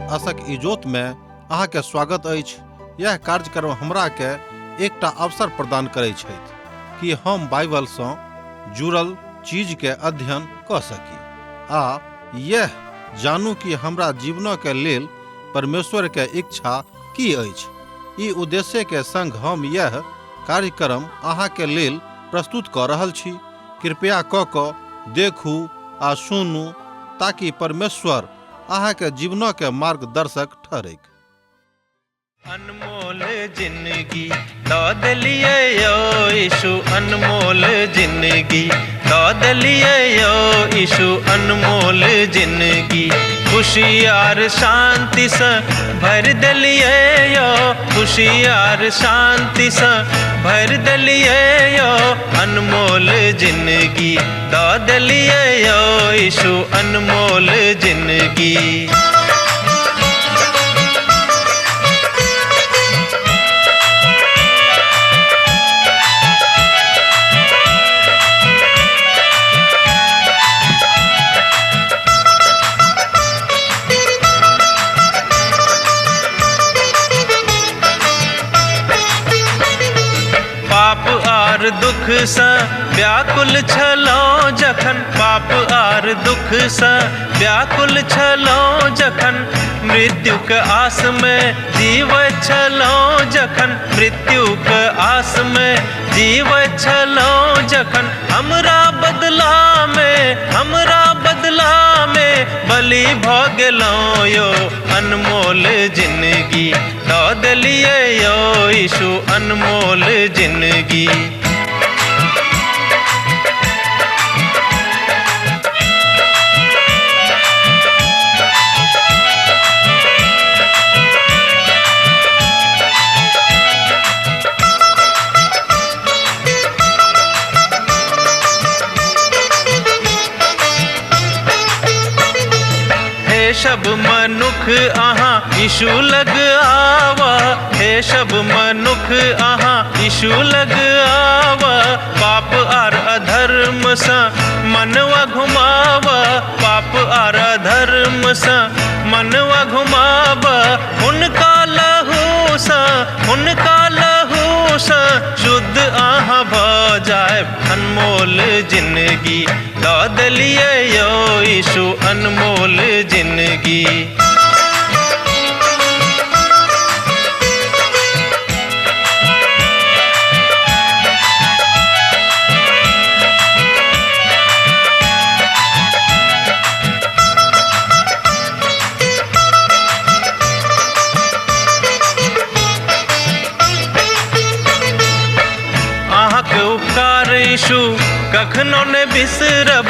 आशक इजोत में अहाँ के स्वागत अछि। यह कार्यक्रम हमरा के एकटा अवसर प्रदान करै छथि कि हम बाइबल सँ जुड़ल चीज के अध्ययन कऽ सकी आ यह जानू कि हमरा जीवन के लेल परमेश्वर के इच्छा की अछि। ई उद्देश्य के संग हम यह कार्यक्रम अहाँ के लेल प्रस्तुत कऽ रहल छी। कृपया कऽ कऽ देखू आ सुनू ताकि परमेश्वर अहाँ के जीवन के मार्गदर्शक ठहरैक। अनमोल जिंदगी दऽ देलियै यौ यीशु, अनमोल जिंदगी दऽ देलियै यौ यीशु, अनमोल जिंदगी खुशी आर शांतिसँ भरि देलियै यौ, खुशी आर शांतिसँ भरि देलियै यौ, अनमोल जिंदगी दऽ देलियै यौ यीशु, अनमोल जिंदगी। पाप आर दुख सँ व्याकुल छलहुँ जखन, पाप आर दुख सँ व्याकुल छलहुँ जखन, मृत्युक आस में जीवैत छलहुँ जखन, मृत्युक आस में जीवैत छलहुँ जखन, हमरा बदला में, हमरा बदला में बलि भऽ गेलहुँ यौ, अनमोल जिंदगी दऽ देलियै यौ यीशु, अनमोल जिंदगी। हे सब मनुख अहाँ यीशु लग आवा, हे सब मनुख अहाँ यीशु लग आवा, पाप आर अधर्म सँ मनवा घुमावा, पाप आर अधर्म सँ मनवा घुमावा, हुनका लहू सँ, हुनका लहू सँ शुद्ध अहाँ भऽ जायब, अनमोल जिंदगी दऽ देलियै यौ यीशु, अनमोल जिंदगी। अहाँके उपकार यीशु कखनो ने बिसरब,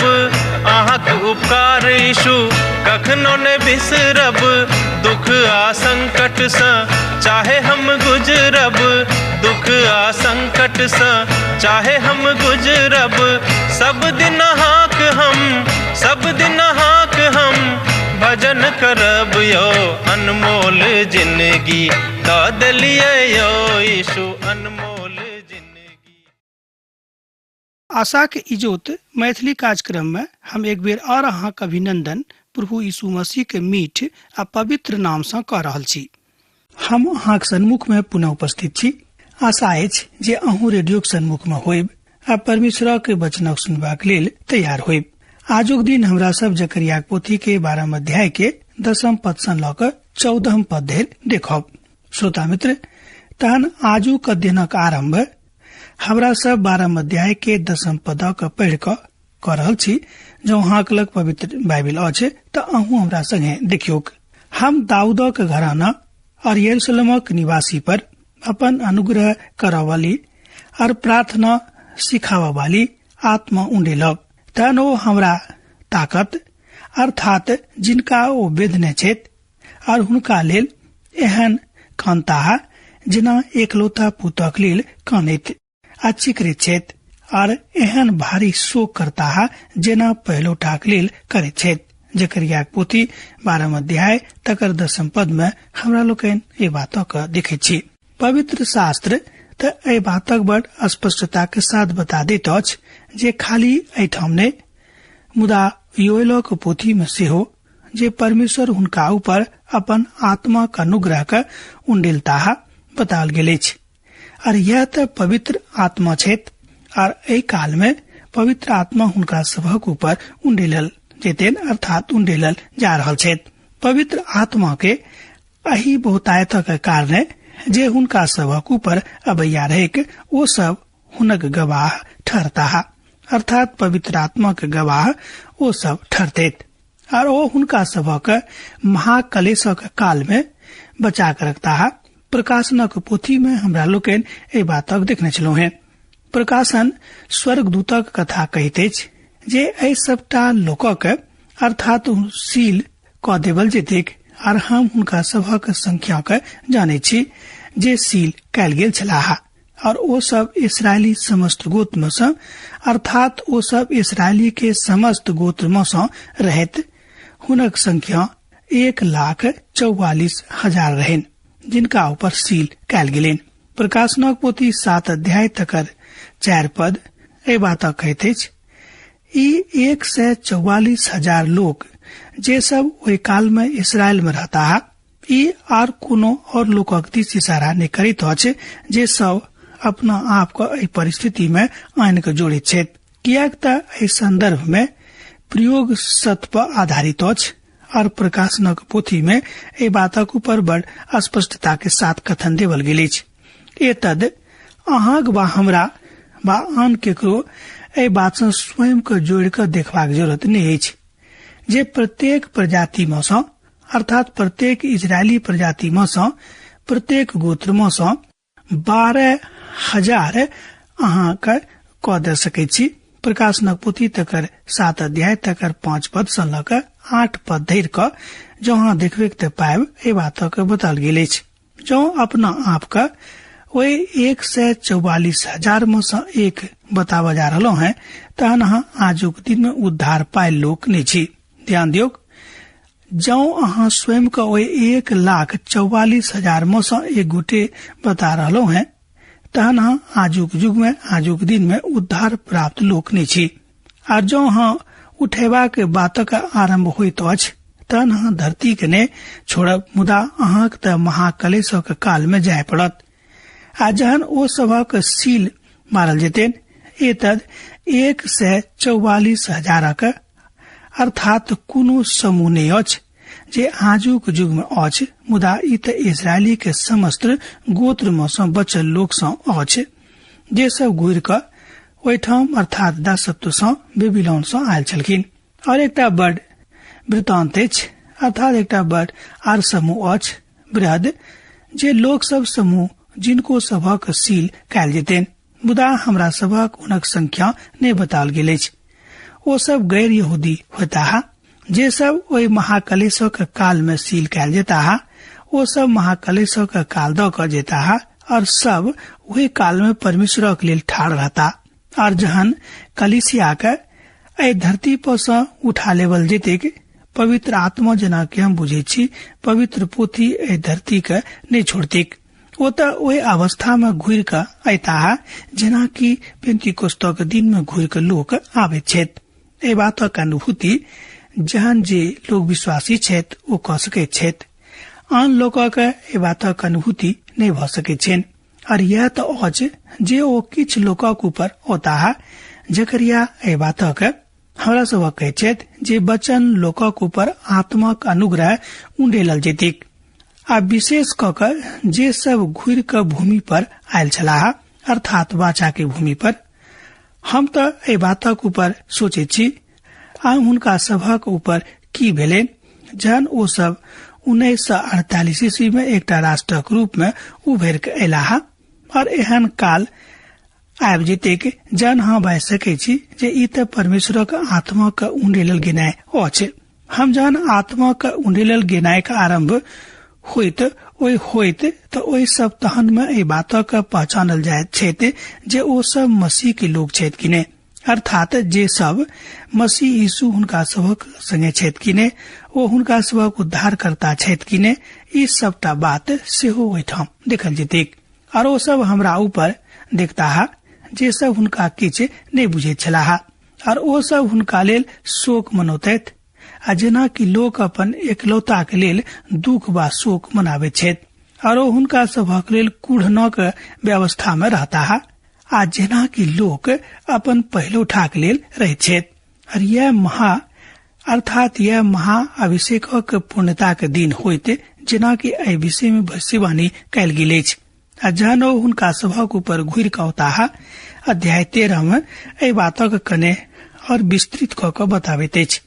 अहाँके उपकार यीशु कखनो ने बिसरब, दुख आ संकट सँ चाहे हम गुजरब, दुख आ संकट सँ चाहे हम गुजरब, सब दिन अहाँक हम, सब दिन अहाँक हम भजन करब यौ, अनमोल जिंदगी दऽ देलियै यौ यीशु, अनमोल जिंदगी। आशाक इजोत मैथिली कार्यक्रम में हम एक बेर और अहाँक अभिनंदन प्रभु यीशु मसीह के मीठ आ पवित्र नाम सँ कऽ रहल छी। हम अहाँक सन्मुख में पुनः उपस्थित छी। आशा अछि जे अहूँ रेडियोक सन्मुख में होइब आ परमेश्वरक वचनक सुनबाक लेल तैयार होइब। आजुक दिन हमरा सब जकरियाक पोथी के 12 अध्याय के 10 पद सँ लऽ कऽ 14 पद धरि देखब। श्रोता मित्र, तहन आजुक अध्ययनक आरंभ हमरा सब 12 अध्याय के 10 पद के पढ़ि कऽ कऽ रहल छी। जँ अहाँक लग पवित्र बाइबिल अछि तऽ अहूँ हमरा संगे देखियौक। हम दाऊदक घराना और यरूशलेमक निवासी पर अपन अनुग्रह करऽ वाली और प्रार्थना सिखाबऽ वाली आत्मा उंडेलब। तहन ओ हमरा ताकत, अर्थात जिनका ओ बेधने छथि, और हुनका लेल एहन कानताह जेना एकलौता पुतक लेल कानैत आ चिकरैत छथि, और एहन भारी शोक करताह जेना पहिलौठाक लेल करैत छथि। जकरियाक पोथी 12 अध्याय तकर 10 पद में हमरा लोकनि एहि बातक देखैत छी। पवित्र शास्त्र तऽ एहि बातक बड़ स्पष्टता के साथ बता दैत अछि जे खाली एहिठाम नहि, मुदा योएलक पोथी में सेहो जे परमेश्वर हुनका ऊपर अपन आत्मा के अनुग्रह के उंडेलताह बताओल गेल अछि। और यह तऽ पवित्र आत्मा छथि और एहि काल में पवित्र आत्मा हुनका सभक ऊपर उंडेलल जेतेन अर्थात उंडेलल जा रहल छथि। पवित्र आत्मा के एहि बहुतायतक कारणे जे हुनका सभक ऊपर अबैया रहैक ओ सब हुनक गवाह ठहरताह, अर्थात पवित्र आत्मा के गवाह ओ सब ठहरते और ओ हुनका सभक महाकलेशक काल में बचा कर रखताह। प्रकाशनक पोथी में हमरा लोकनि एहि बातक देखने छलहुँ हें। प्रकाशन स्वर्गदूतक कथा कहैत अछि जे एहि सबटा लोकक अर्थात सील क देवल जेतैक और हम हुनका सभक संख्या के जानै छी जे सील कयल गेल छलाह और ओ सब इसराइली समस्त गोत्र में सँ अर्थात ओ सब इसराइली के समस्त गोत्र में सँ रहैत हुनक संख्या 1,44,000 रहनि जिनका ऊपर सील कयल गेलनि। प्रकाशनक पोथी 7 अध्याय तकर 4 पद एहि बातक कहैत अछि, ई 144,000 लोक जे सब ओहि काल में इसराइल में रहता, ई आर कोनो और लोकक दिस इशारा नहि करैत अछि जे सब अपना आप के एहि परिस्थिति में आनि के जोड़ैत छथि, किएक तऽ एहि संदर्भ में प्रयोग सत पर आधारित अछि और प्रकाशनक पोथी में एहि बातक ऊपर बड़ स्पष्टता के साथ कथन देवल गेल अछि। एतद अहाँक वा हमरा वा आन केकरो एहि बात सँ स्वयं के जोड़ि कऽ देखबाक जरूरत नहि अछि जे प्रत्येक प्रजाति में सँ अर्थात प्रत्येक इजरायली प्रजाति में सँ प्रत्येक गोत्र में सँ 12,000 अहाँके कऽ दे सकैत छी। प्रकाशनक पोथी तकर 7 अध्याय तकर 5 पद सँ लऽ कऽ 8 पद धरि कऽ जँ अहाँ देखबे तऽ पायब एहि बातक बताओल गेल अछि। जँ अपना आप के ओहि 144,000 में सँ एक बताबऽ जा रहलहुँ हैं तहन अहाँ आजुक दिन में उद्धार पायल लोक नहि छी। ध्यान दियौ, जँ अहाँ स्वयं के ओहि 1,44,000 में सँ एक गोटे बता रहलहुँ हैं तहन अहाँ आजुक युग में आजुक दिन में उद्धार प्राप्त लोक नहि छी। आ जँ अहाँ उठेबाक बातक आरंभ होइत अछि तहन अहाँ धरती के नहि छोड़ब, मुदा अहाँक तऽ महाकलेशक काल में जाय पड़त। आ जहन ओ सभक सील मारल जेतनि एतद 144,000 अर्थात कोनो समूह नहि अछि जे आजुक युग में अछि, मुदा ई तऽ इजरायली के समस्त गोत्र में सँ बचल लोक सँ अछि जे सब घुरि कऽ ओहिठाम अर्थात दासत्व सँ बेबीलोन सँ आयल छलखिन। और एकटा बड़ वृतांत अछि अर्थात एकटा बड़ आर समूह अछि बृहद जे लोक सब समूह जिनको सभक सील कयल जेतनि, मुदा हमरा सभक हुनक संख्या नहि बताओल गेल अछि। ओ सब गैर यहूदी होताह जे सब ओहि महाकलेशक काल में सील कयल जेताह, ओ सब महाकलेशक काल दऽ कऽ जेताह और सब ओहि काल में परमेश्वरक लेल ठाढ़ रहता। और जहन कलीसिया के एहि धरती पर सँ उठा लेवल जेतेक, पवित्र आत्मा जेना कि हम बुझै छी पवित्र पोथी एहि धरती के नहि छोड़तिक, ओ तऽ ओहि अवस्था में घुरि कऽ अयताह जेना कि पेंतिकोस्तक दिन में घुरि कऽ लोक आबैत छथि। एहि बातक अनुभूति जहन जे लोक विश्वासी छथि ओ कऽ सकैत छथि, आन लोकक एहि बातक अनुभूति नहि भऽ सकैत छनि। और यह तऽ अछि जे ओ किछु लोकक ऊपर औताह। जकरिया एहि बातक हमरा सभक कहैत छथि जे वचन लोकक ऊपर आत्माक अनुग्रह उंडेलल जेतिक आ विशेष कऽ कऽ जे सब घुरि कऽ भूमि पर आयल छलाह अर्थात वाचा के भूमि पर। हम तऽ एहि बातक ऊपर सोचैत छी आ हुनका सभक ऊपर की भेलनि जहन ओ सब 1948 ईस्वी में एकटा राष्ट्रक रूप में उभरि कऽ अयलाह और एहन काल आबि जेतैक जहन अहाँ बाजि सकैत छी जे ई तऽ परमेश्वरक आत्मा के उंडेलल गेनाइ अछि। हम जहन आत्मा के उंडेलल गेनाइ के आरंभ होइत ओहि होइत तऽ ओहि सब तहन में एहि बातक पहचानल जाइत छथि जे ओ सब मसीह के लोक छथि कि नहि, अर्थात जे सब मसीह यीशु हुनका सभक संगे छथि कि नहि, ओ हुनका सभक उद्धारकर्ता छथि कि नहि, ई सबटा बात सेहो ओहिठाम देखल जेतैक। और ओ सब हमरा ऊपर देखताह जे सब हुनका किछु नहि बुझैत छलाह और ओ सब हुनका लेल शोक मनौतैथ आ जेना कि लोक अपन एकलौता के लेल दुख वा शोक मनाबैत छथि, और ओ हुनका सभक लेल कुढ़नक व्यवस्था में रहता, आ जेना कि लोक अपन पहिलौठा के लेल रहैत छथि। और यह महा अर्थात यह महा अभिषेकक पूर्णता के दिन होइत, जेना कि एहि विषय में भविष्यवाणी कयल गेल अछि। आ जहन ओ हुनका सभक ऊपर घुरि कऽ औताह, अध्याय 13 में एहि बातक कने और विस्तृत कऽ कऽ बताबैत अछि।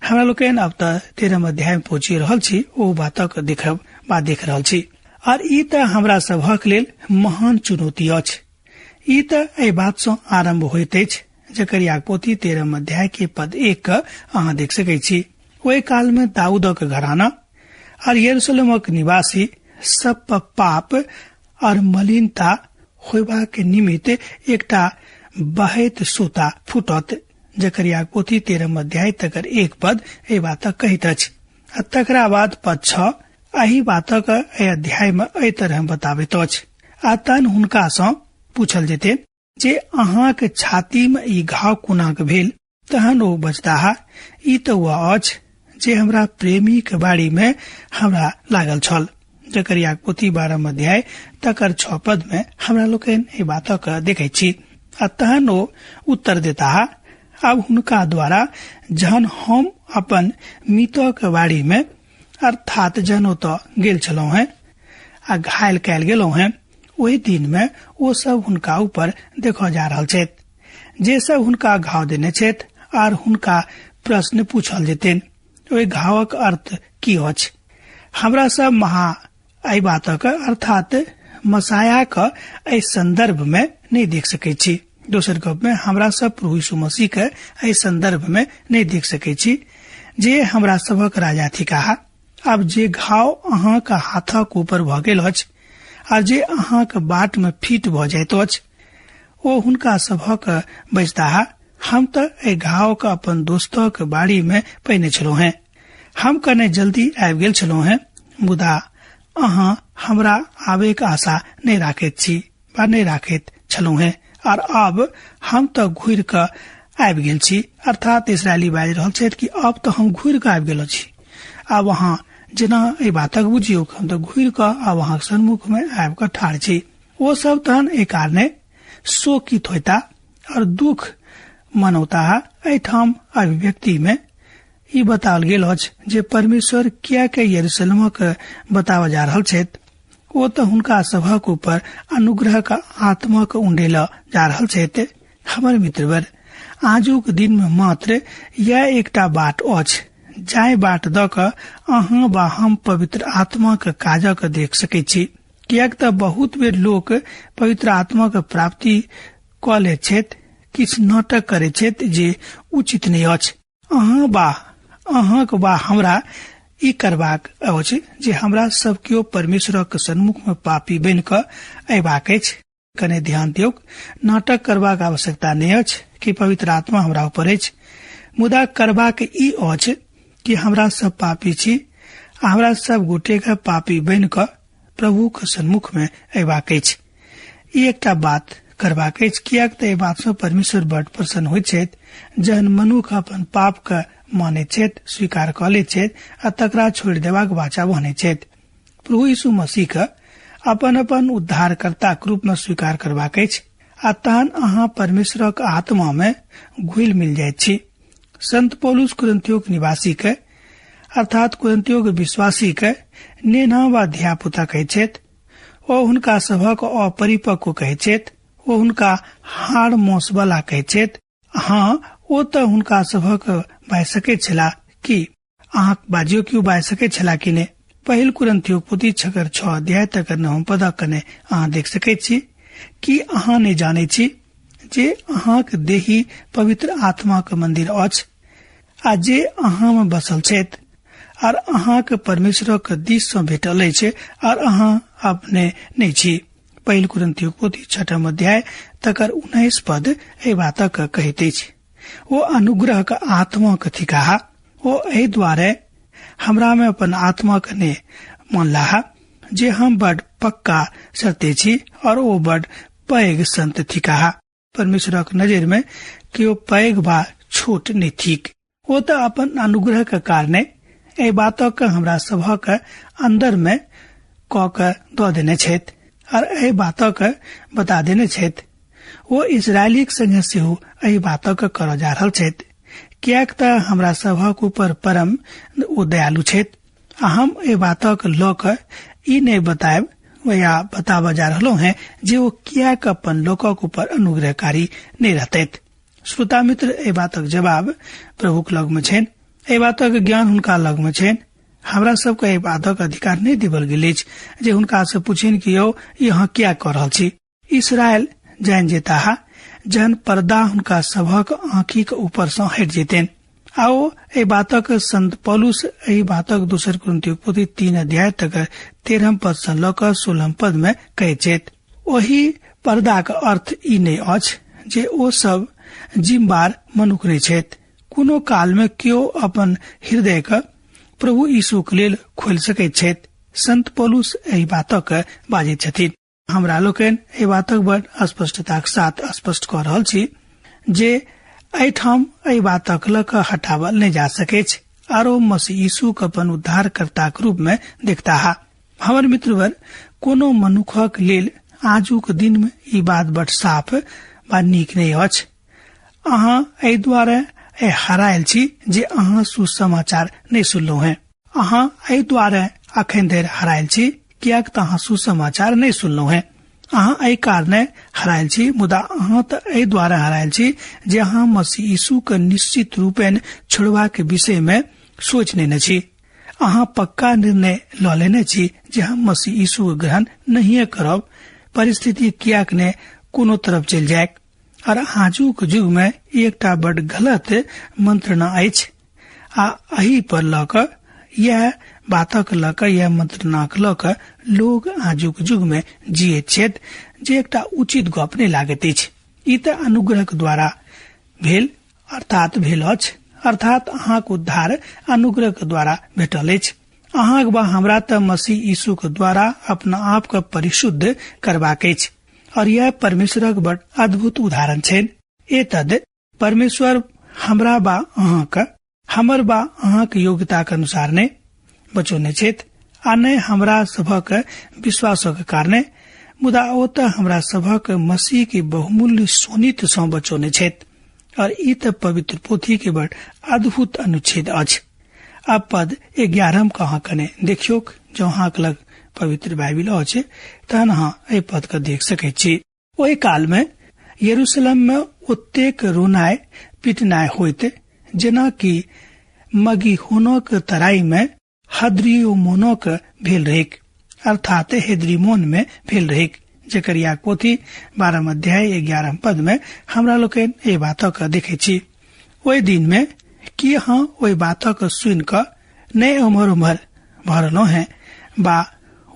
हमरा लोकनि अब तऽ 13 अध्याय में पहुँचि रहल छी, ओ बातक देखब बा देख रहल छी। और ई तऽ हमरा सभक लेल महान चुनौती अछि। ई तऽ एहि बात सँ आरम्भ होइत अछि जकरिया पोथी 13 अध्याय के पद 1 अहाँ देख सकै छी। ओहि काल में दाऊदक घराना और यरूशलेमक निवासी सब पाप और मलिनता होयबाक निमित्त एकटा बहैत सोता फूटत। जकरिया पोथी 13 अध्याय तकर 1 पद एहि बातक कहैत अछि। आ तकरा बाद पद 6 एहि बातक एहि अध्याय में एहि तरह बताबैत अछि। आ तहन हुनका सँ पूछल जेते जे अहाँक छाती में ई घाव कोनाक भेल? तहन ओ बजताह, ई तऽ वह अछि जे हमरा प्रेमी के बाड़ी में हमरा लागल छल। जकरिया पोथी 12 अध्याय तकर 6 पद में हमरा लोकनि एहि बातक देखै छी। आ तहन ओ उत्तर देताह, आब हुनका द्वारा जहन हम अपन मितक बाड़ी में अर्थात जहन ओतऽ गेल छलहुँ हेँ आ घायल कयल गेलहुँ हेँ, ओहि दिन में ओ सब हुनका ऊपर देखऽ जा रहल छथि जे सब हुनका घाव देने छथि, आर हुनका प्रश्न पूछल जेतनि, ओहि घावक अर्थ की अछि? हमरा सब महा एहि बातक अर्थात मसायाक एहि संदर्भ में नहि देख सकैत छी। दोसर गप में हमरा सब प्रभु यीशु मसीह के एहि संदर्भ में नहि देख सकैत छी जे हमरा सबक राजा थिकाह। आब जे घाव अहाँक हाथक ऊपर भऽ गेल अछि आ जे अहाँक बाट में फिट भऽ जाइत अछि, ओ हुनका सबहक बजताह, हम तऽ एहि घावक अपन दोस्तक बाड़ी में पहिने छलहुँ हेँ, हम कने जल्दी आबि गेल छलहुँ हेँ, मुदा अहाँ हमरा आबैक आशा नहि राखैत छी वा नहि राखैत छलहुँ हेँ, और अब हम तऽ घुरि कऽ आबि गेल छी। अर्थात इसराइली बाजि रहल छथि कि अब तऽ हम घुरि कऽ आबि गेल छी। आब अहाँ जेना एहि बातक बुझियौ, हम तऽ घुरि कऽ आब अहाँक सन्मुख में आबि कऽ ठाढ़ छी। ओ सब तहन एहि कारणे शोकित होता और दुख मनौता। एहिठाम अभिव्यक्ति में ई बताओल गेल अछि जे परमेश्वर किया के यरूशलेमक बताओल जा रहल छथि। ओ तऽ हुनका सभक ऊपर अनुग्रहक आत्माक उंडेल जा रहल छथि। हमर मित्रवर, आजुक दिन में मात्र यह एकटा बाट अछि जाहि बाट दऽ कऽ अहाँ वा हम पवित्र आत्माक काजक देख सकैत छी। किएक तऽ बहुत बेर लोक पवित्र आत्माक प्राप्ति कऽ लैत छथि, किछु नाटक करैत छथि जे उचित नहि अछि। अहाँ वा अहाँक वा हमरा ई करबाक अछि जे हमरा सब केओ परमेश्वरक सन्मुख में पापी बनि कऽ अयबाक अछि। कने ध्यान दियौक, नाटक करबाक आवश्यकता नहि अछि कि पवित्र आत्मा हमरा ऊपर अछि, मुदा करबाक ई अछि कि हमरा सब पापी छी आ हमरा सब गोटे के पापी बनि कऽ प्रभुक सन्मुख में अयबाक अछि। ई एकटा बात करबाक अछि, किएक तऽ एहि बात सँ परमेश्वर बड प्रसन्न होइत छथि जहन मनुख अपन पाप के मानैत छथि, स्वीकार कऽ लैत छथि आ तकरा छोड़ि देबाक वाचा बहनैत छथि। प्रभु यीशु मसीह के अपन अपन उद्धारकर्ताक रूप में स्वीकार करबाक अछि आ तहन अहाँ परमेश्वरक आत्मा में घुलि मिल जाइत छी। संत पौलुस कुरिन्थियोक निवासी के अर्थात कुरिन्थियोक विश्वासी के नेना वा धियापुता कहैत छथि। ओ हुनका सभक अपरिपक्व कहैत छथि। ओ हुनका हाड़ मौस वाला कहैत छथि। हाँ, ओ तऽ हुनका सभक बाजि सकैत छलाह कि अहाँ बाजियो क्यों बाजि सकैत छलाह कि नहि। पहिल कुरिन्थियोक पोथी 6 अध्याय तकर 9 पदक कने अहाँ देख सकैत छी कि अहाँ नहि जानै छी जे अहाँक देही पवित्र आत्माक मंदिर अछि आ जे अहाँ में बसल छथि और अहाँक परमेश्वरक दिस सँ भेटल अछि और अहाँ अपने नहि छी। पहिल कुरिन्थियोक पोथी 6 अध्याय तकर 19 पद एहि बातक कहैत अछि। ओ अनुग्रहक आत्माक थिकाह। ओ एहि द्वारे हमरा में अपन आत्माक ने मानलाह जे हम बड पक्का सरते छी और ओ बड पैघ संत थिकाह। परमेश्वरक नजर में केओ पैघ वा छोट नहि थिक। ओ तऽ अपन अनुग्रह के कारणे एहि बातक हमरा सभक अंदर में कऽ के दऽ देने छथि और एहि बातक बता देने छथि। ओ इजरायलीक संगे सेहो एहि बातक करऽ जा रहल छथि, किएक तऽ हमरा सभक ऊपर परम ओ दयालु छथि। आ हम एहि बातक लऽ कऽ ई नहि बतायब या बताबऽ जा रहलहुँ हैं जे ओ किएक अपन लोकक ऊपर अनुग्रहकारी नहि रहतथि। श्रोता मित्र, एहि बातक जवाब प्रभुक लगमे छनि, एहि बातक ज्ञान हुनका लगमे छनि। हमरा सबके एहि बातक अधिकार नहि देवल गेल अछि जे हुनका से पूछिन कि यौ ई अहाँ किया कऽ रहल छी। इसराइल जानि जेताह जहन पर्दा हुनका सभक आँखिक ऊपर सँ हटि जेतनि। आ ओ एहि बातक संत पौलुस एहि बातक दोसर कुरिन्थीक पोथी 3 अध्याय तक 13 पद सँ लऽ कऽ 16 पद मे कहैत छथि। ओहि पर्दाक अर्थ ई नहि अछि जे ओ सब जिम्मेवार मनुख नहि छथि। कोनो काल मे केओ अपन हृदय के प्रभु यीशुक लेल खोलि सकैत छथि। संत पौलुस एहि बातक बाजैत छथिन। हमरा लोकनि एहि बातक बड़ स्पष्टताक साथ स्पष्ट कऽ रहल छी जे एहिठाम एहि बातक लऽ कऽ हटावल नहि जा सकैछ आरो मसीह यीशुक अपन उद्धारकर्ताक रूप मे देखताह। हमर मित्रवर, कोनो मनुखक लेल आजुक दिन मे ई बात बड़ साफ वा नीक नहि अछि। अहाँ एहि दुआरे हरायल छी जे अहाँ सुसमाचार नहि सुनलहुँ हेँ। अहाँ एहि दुआरे अखन धरि हरायल छी किएक तऽ अहाँ सुसमाचार नहि सुनलहुँ हेँ। अहाँ एहि कारणे हरायल छी, मुदा अहाँ तऽ एहि दुआरे हरायल छी जे अहाँ मसीह यीशु के निश्चित रूपेण छोड़बाक विषय मे सोच नेने छी। अहाँ पक्का निर्णय लऽ लेने छी जे हम मसीह यीशु के ग्रहण नहिए करब, परिस्थिति किएक ने कोनो तरफ चलि जाय। और आजुक युग मे एकटा बड गलत मंत्रणा अछि आ एहि पर लऽ कऽ यह बातक लऽ कऽ यह मंत्रणाक लऽ कऽ लोग आजुक युग मे जियैत छथि जे एकटा उचित गप नहि लागैत अछि। ई तऽ अनुग्रहक द्वारा भेल अर्थात भेल अछि, अर्थात अहाँक उद्धार अनुग्रहक द्वारा भेटल अछि। अहाँक वा हमरा तऽ मसीह यीशुक द्वारा अपना आप के परिशुद्ध करबाक अछि और यह परमेश्वरक बड़ अद्भुत उदाहरण छनि। एतद परमेश्वर हमरा बा अहाँक हमर बा अहाँक योग्यताक अनुसार नहि बचौने छथि आ नहि हमरा सभक विश्वासक कारणे, मुदा ओ तऽ हमरा सभक मसीह के बहुमूल्य सोनित सँ बचौने छथि। और ई तऽ पवित्र पोथी के बड़ अद्भुत अनुच्छेद अछि। अब पद 11 के अहाँ कने देखियौक। जँ अहाँक लग पवित्र बाइबिल अछि तहन अहाँ एहि पद के देख सकैत छी। ओहि काल मे यरूशलेम मे ओतेक रोनाय पिटनाय होइत जेना कि मगिहोनक तराई मे हद्रियोमोनक भेल रहैक, अर्थात हेद्रिमोन मे भेल रहैक। जकरिया पोथी 12 अध्याय 11 पद मे हमरा लोकनि एहि बातक देखै छी। ओहि दिन मे की अहाँ ओहि बातक सुनि कऽ नहि एम्हर उम्हर भऽ रहलहुँ हेँ बा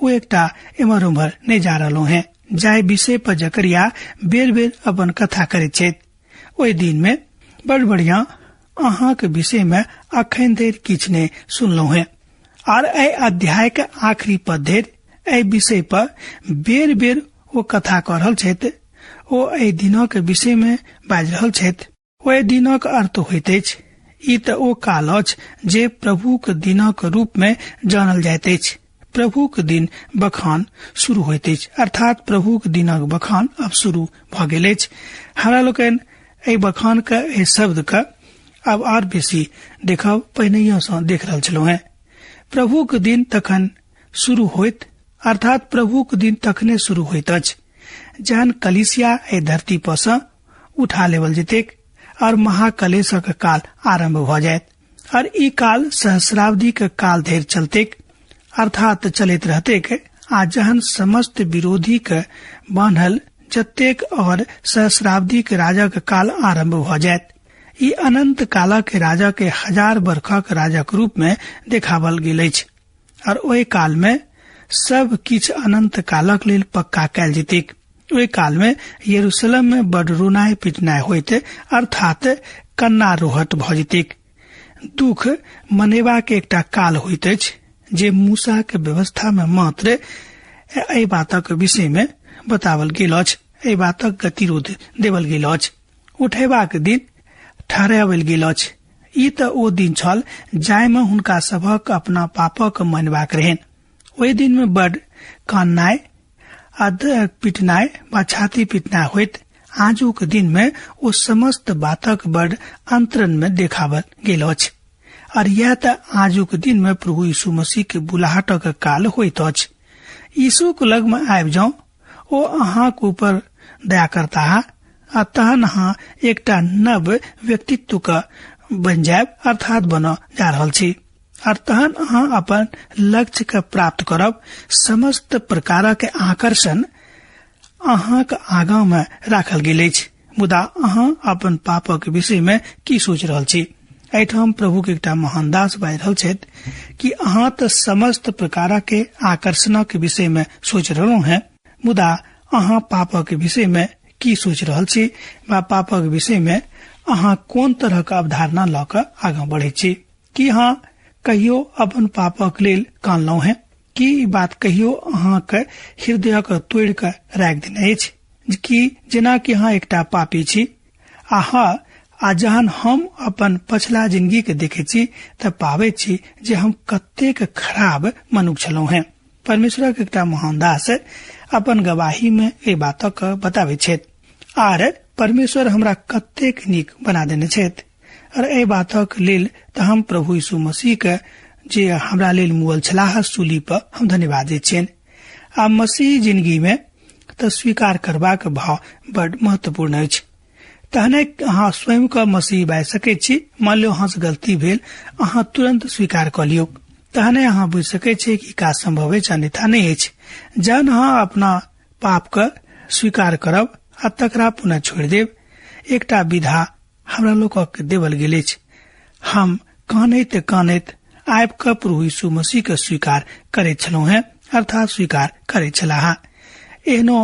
ओ एकटा एम्हर उम्हर नहि जा रहलहुँ हेँ जाहि विषय पर जकरिया बेर बेर अपन कथा करैत छथि। ओहि दिन मे बड़ बढ़िया अहाँक विषय मे अखन धरि किछु नहि सुनलहुँ हेँ। आर एहि अध्याय के आखिरी पद धरि एहि विषय पर बेर बेर ओ कथा कऽ रहल छथि। ओ एहि दिनक विषय मे बाजि रहल छथि। ओहि दिनक अर्थ होइत अछि ई तऽ ओ काल अछि जे प्रभुक दिनक रूप मे जानल जाइत अछि। प्रभुक दिन बखान शुरू होइत अछि, अर्थात प्रभुक दिनक बखान अब शुरू भऽ गेल अछि। हमरा लोकनि एहि बखान के, एहि शब्द के अब आर बेसी देखब, पहिनहियो सँ देख रहल छलहुँ हेँ। प्रभुक दिन तखन शुरू होइत, अर्थात प्रभुक दिन तखने शुरू होइत अछि जहन कलीसिया एहि धरती पर सँ उठा लेवल जेतेक और महाकलेशक काल आरंभ भऽ जायत। और ई काल सहस्राब्दी के काल धरि चलतेक, अर्थात चलैत रहतेक। आ जहन समस्त विरोधी के बान्हल जतेक और सहस्राब्दी के राजा के काल आरंभ भऽ जायत। ई अनंत कालक राजा के 1000 बरखक राजाक रूप में देखावल गेल अछि। और ओहि काल में सब किछु अनंत कालक लेल पक्का कयल जेतेक। ओहि काल में यरूशलेम में बड रोनाय पिटनाय होइत, अर्थात कन्ना रोहट भऽ जेतेक। दुख मनेबाक एकटा काल होइत अछि जे मूसा के व्यवस्था में मात्र एहि बातक विषय में बतावल गेल अछि, एहि बातक गतिरोध देवल गेल अछि। उठेबाक दिन ठहरावल गेल अछि। ई तऽ ओ दिन छल जाहिमे हुनका सभक अपना पापक मनबाक रहनि। ओहि दिन मे बड काननाइ आ पिटनाइ वा छाती पिटनाइ होइत। आजुक दिन मे ओ समस्त बातक बड अंतरन में देखावल गेल अछि। और यह तऽ आजुक दिन में प्रभु यीशु मसीह के बुलाहटक काल होइत अछि। यीशु के लग में आबि जाउ, ओ अहाँक ऊपर दया करता आ तहन अहाँ एकटा नव व्यक्तित्व के बनि जायब, अर्थात बनऽ जा रहल छी। और तहन अहाँ अपन लक्ष्य के प्राप्त करब। समस्त प्रकारक आकर्षण अहाँक आगाँ में राखल गेल अछि, मुदा अहाँ अपन पापक विषय में की सोच रहल छी? एहिठाम प्रभु के एकटा महान दास बाजि रहल छथि कि अहाँ तऽ समस्त प्रकारक के आकर्षणक विषय में सोच रहलहुँ हैं, मुदा अहाँ पापक विषय में की सोच रहल छी वा पापक विषय में अहाँ कोन तरहक अवधारणा लऽ कऽ आगाँ बढ़ै छी? की अहाँ कहियो अपन पापक लेल कानलहुँ हैं? की ई बात कहियो अहाँक हृदयक तोड़ि कऽ राखि देने अछि कि जेना कि अहाँ एकटा पापी छी? आ जहन हम अपन पछिला जिंदगी के देखे छी तऽ पाबै छी जे हम कतेक खराब मनुख छलहुँ हैं। परमेश्वरक एकटा महान दास अपन गवाही में एहि बातक बताबै छथि आर परमेश्वर हमरा कतेक नीक बना देने छथि। और एहि बातक लेल तऽ हम प्रभु यीशु मसीह के जे हमरा लेल मुअल छलाह सूली पर हम धन्यवाद दै छियनि। आ मसीह जिंदगी में तऽ स्वीकार करबाक भाव बड महत्वपूर्ण अछि। तहने अहाँ स्वयं के मसीह बाजि सकैत छी। मान लियौ अहाँ से गलती भेल, अहाँ तुरंत स्वीकार कऽ लियौ, तहने अहाँ बुझि सकैत छी कि काज संभव अछि अन्यथा नहि अछि। जहन अहाँ अपना पाप के स्वीकार करब आ तकरा पुनः छोड़ि देब, एकटा विधा हमरा लोकक देवल गेल अछि। हम कानैत कानैत आबि कऽ प्रभु यीशु मसीह के स्वीकार करैत छलहुँ हेँ, अर्थात स्वीकार करैत छलाह। एहनो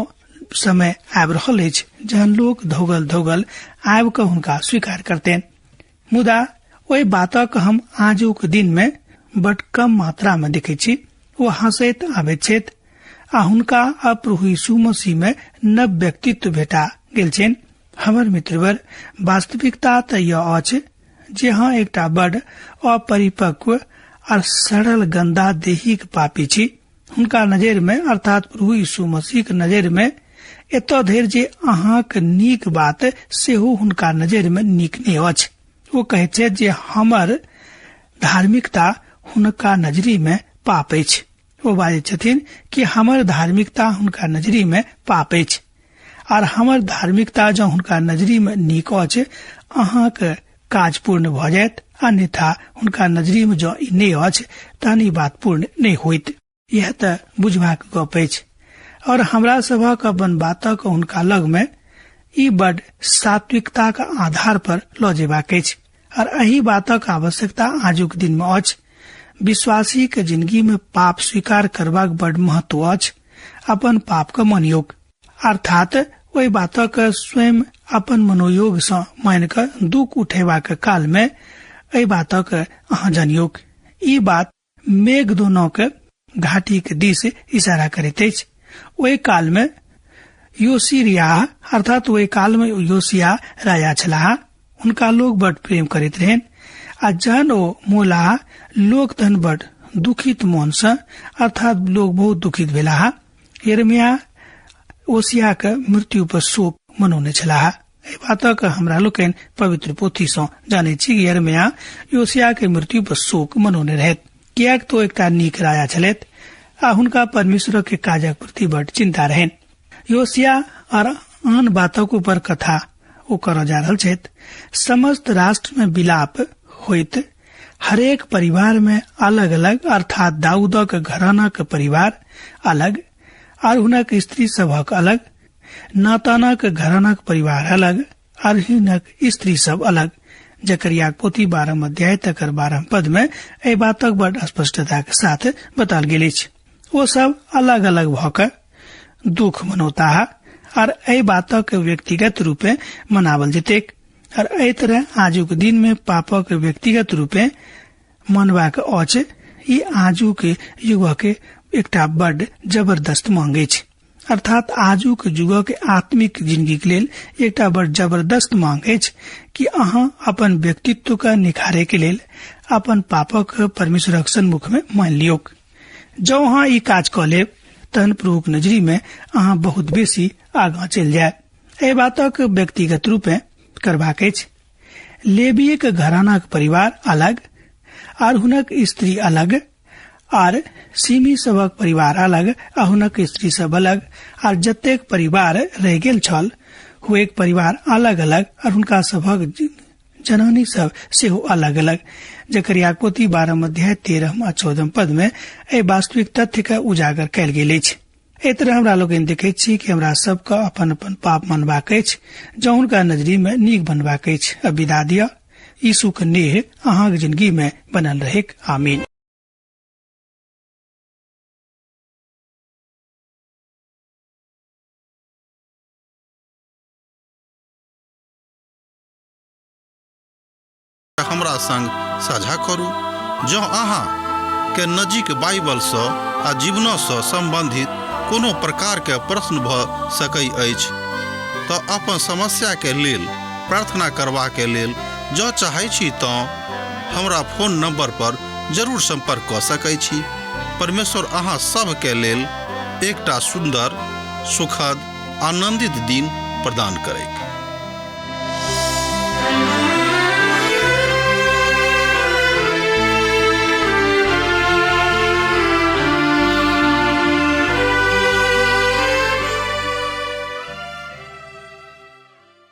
समय आबि रहल अछि जहन लोक धोगल धोगल आबि कऽ हुनका स्वीकार करतेन, मुदा ओहि बातक हम आजुक दिन में बड कम मात्रा में देखै छी। ओ हंसैत आबैत छथि आ हुनका अब प्रभु यीशु मसीह में नव व्यक्तित्व भेटा गेल छनि। हमर मित्रवर, वास्तविकता तऽ यह अछि जे अहाँ एकटा बड अपरिपक्व और सड़ल गंदा देहिक पापी छी। हुनका नजर में, अर्थात प्रभु यीशु मसीह के नजर में, एतऽ धरि जे अहाँक नीक बात सेहो हुनका नजर में नीक नहि अछि। ओ कहैत छथि जे हमर धार्मिकता हुनका नजरी में पाप अछि। ओ बाजै छथिन कि हमर धार्मिकता हुनका नजरी में पाप अछि आर हमर धार्मिकता जँ हुनका नजरी में नीक अछि, अहाँक काज पूर्ण भऽ जायत, अन्यथा हुनका नजरी में जँ ई नहि अछि तहन ई बात पूर्ण नहि होइत। इएह तऽ बुझबाक गप अछि। और हमरा सभक अपन बातक हुनका लग में ई बड सात्विकताक आधार पर लऽ जेबाक अछि और एहि बातक आवश्यकता आजुक दिन में अछि। विश्वासी के जिंदगी में पाप स्वीकार करबाक बड महत्व अछि। अपन पाप के मानियोग, अर्थात ओहि बातक स्वयं अपन मनोयोग सँ मानि कऽ दुख उठेबाक काल में एहि बातक अहाँ जानियोग। ई बात मेघदोनक घाटी के दिस इशारा करैत अछि। ओहि काल में योशिरिया, अर्थात ओहि काल में योशिया राजा छलाह। हुनका लोग बड प्रेम करैत रहनि आ जहन ओ मोला लोक तहन बड दुखित मन सँ, अर्थात लोग बहुत दुखित भेलाह। यिर्मयाह ओसिया के मृत्यु पर शोक मनौने छलाह। एहि बातक हमरा लोकनि पवित्र पोथी सँ जानैत छी कि यिर्मयाह योशिया के मृत्यु पर शोक मनौने रहथि, किएक तऽ ओ एकटा नीक राजा छलथि आ हुनका परमेश्वर के काजक प्रति बड चिंता रहनि। योशिया और आन बातक ऊपर कथा ओ करऽ जा रहल छथि। समस्त राष्ट्र में विलाप होइत हरेक परिवार में अलग अलग, अर्थात दाऊदक घरानाक परिवार अलग और हुनक स्त्री सभक अलग, नातानक घरानाक परिवार अलग और हिनक स्त्री सब अलग। जकरियाक पोथी 12 अध्याय तकर 12 पद में एहि बातक बड स्पष्टता के साथ बताल गेल अछि। ओ सब अलग अलग भऽ कऽ दुख मनौताह और एहि बातक व्यक्तिगत रूपे मनावल जेतैक। और एहि तरह आजुक दिन में पापक व्यक्तिगत रूपे मनबाक अछि। ई आजुक युगक एकटा बड जबरदस्त मांग अछि। अर्थात आजुक युगक आत्मिक जिंदगीक लेल एकटा बड़ जबरदस्त मांग अछि कि अहाँ अपन व्यक्तित्व के निखारे के लेल अपन पापक परमेश्वरक सन्मुख में मान लियौक। जँ अहाँ ई काज कऽ लेब तहन प्रभुक नजरी में अहाँ बहुत बेसी आगाँ चलि जायब। एहि बातक व्यक्तिगत रूपे करबाक अछि। लेबीक घरानाक परिवार अलग आर हुनक स्त्री अलग आर सीमी सभक परिवार अलग आ हुनक स्त्री सब अलग आर जतेक परिवार रहि गेल छल हुएक परिवार अलग अलग आर हुनका सभक जनानी सब सेहो अलग अलग। जकरिया पोथी 12 अध्याय 13 आ 14 पद में एहि वास्तविक तथ्य के उजागर कयल गेल अछि। एहि तरह हमरा लोकनि देखैत छी कि हमरा सबके अपन अपन पाप मनबाक अछि, जँ हुनका नजरी में नीक बनबाक अछि। अब विदा दिअ। यीशुक नेह अहाँक जिंदगी में बनल रहेक। आमीन। हमरा संग साझा करू। जँ अहाँ के नजीक बाइबल सँ आ जीवनो सँ संबंधित कोनो प्रकार के प्रश्न भऽ सकै अछि तऽ अपन समस्या के लेल प्रार्थना करबा के लेल जँ चाहै छी तँ हमरा फोन नंबर पर जरूर संपर्क कऽ सकै छी। परमेश्वर अहाँ सभ के लेल एकटा सुंदर, सुखद, आनंदित दिन प्रदान करैक।